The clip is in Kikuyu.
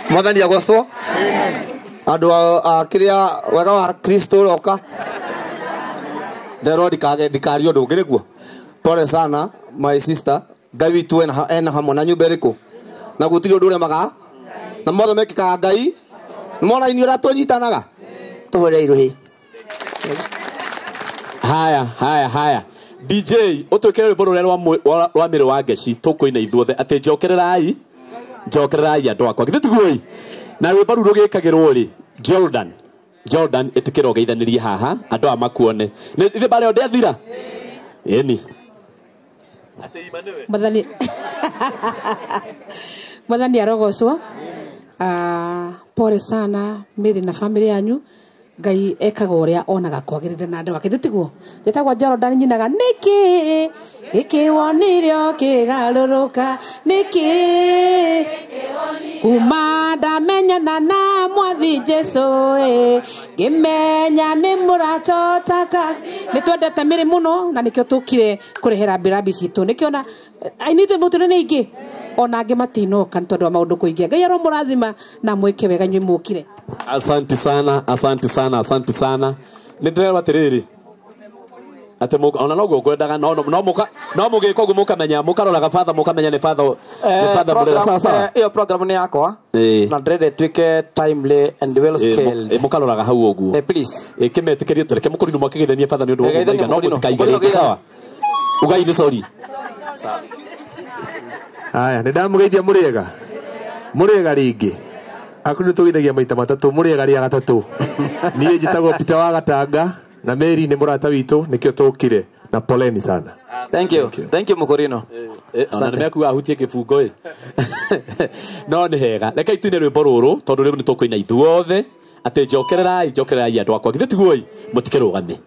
Mwathani agocwo. Andũ a kĩrĩa wega wa Kristo ũroka. Nderwo ndikage ndikario ũndũ ũngĩ nĩguo. Pole sana my sister. Ngai witũ ena hamwe na nyũmba ĩrĩkũ. Na gũtirĩ ũndũ ũremaga. Na mothe mekĩkaga Ngai. Nĩmwona inyuĩ ũrĩa tũnyitanaga. Tũhũrĩre irũhĩ. Haya haya haya, DJ ũtwĩkĩre rwĩmbo rũrĩa rwa mĩrĩ wa ngeci tũkũina ithuothe atĩ njokererai njokererai andũ akwa, githĩ tiguo? Na rwĩmbo rũu rũgĩkagĩrwo rĩ, Jordan, Jordan, ĩtĩkĩra ũgeithanĩrie haha andũ aya makuone. Nĩ ithe barĩa ndĩathira ĩni. Mwathani, Mwathani arogocwo. Ah, pole sana Mary na family yanyu. Ngai ekaga ũrĩa onaga kwagĩrĩire na andũ ake, tiguo? Njĩtagwo Jordan, nyinaga nĩkĩ gĩkĩ wonire ũkĩgarũrũka, nĩkĩ kuma ndamenyana na Mwathi Jesu ĩ ngĩmenya nĩ mũrata ũtaka. Nĩ twendete mĩrĩ mũno na nĩkĩo tũkire kũrehera mbĩrambi citũ, nĩkĩo na ainithe mũtũrĩ nĩ ingĩ ona angĩ matinoka nĩ tondũ wa maũndũ kũingĩ. Ngai aromũrathima na mwĩke wega inyuĩ mũkire. Asante sana, asante sana, asante sana. Nĩ ndĩrerwo atĩrĩrĩ atĩ ona noguo ngwendaga no no mũka no mũgĩka ũguo mũkamenya mũkaroraga father, mũkamenya nĩ father, nĩ father mũrera. Sawa sawa. Ĩyo program nĩ yakwa. Ĩĩ. Na ndĩrenda ĩtuĩke timely and well scaled. Ĩ, mũkaroraga hau ũguo. Eh, please. Ĩ, kĩmetĩkĩrie tũreke mũkũrinũ mwakĩgeithanie father nĩ ũndũ wa Eh, geithania ũguo no mũkũrinũ. mũtikaige Mũkũrinũ rĩngĩ. Sawa, ugai nĩ sorry. Aya, nĩ ndamũgeithia. Mũrĩega, mũrĩega rĩngĩ. Aku nĩ tũgeithagia maita matatũ, mũrĩega rĩa gatatũ. Niĩ njĩtagwo Peter wa Gatanga na Mary nĩ mũrata witũ, nĩkĩo tũkire na poleni sana. Thank you, thank you, mũkũrinũ. Ona nĩ mekuga ahutie kĩbungo ĩ no nĩ hega. Reke ituine rwĩmbo rũrũ tondũ rĩu nĩ tũkũina ithuothe atĩ njokererai njokererai andũ akwa, githĩ tiguo? Ĩ mũtikĩrũgame.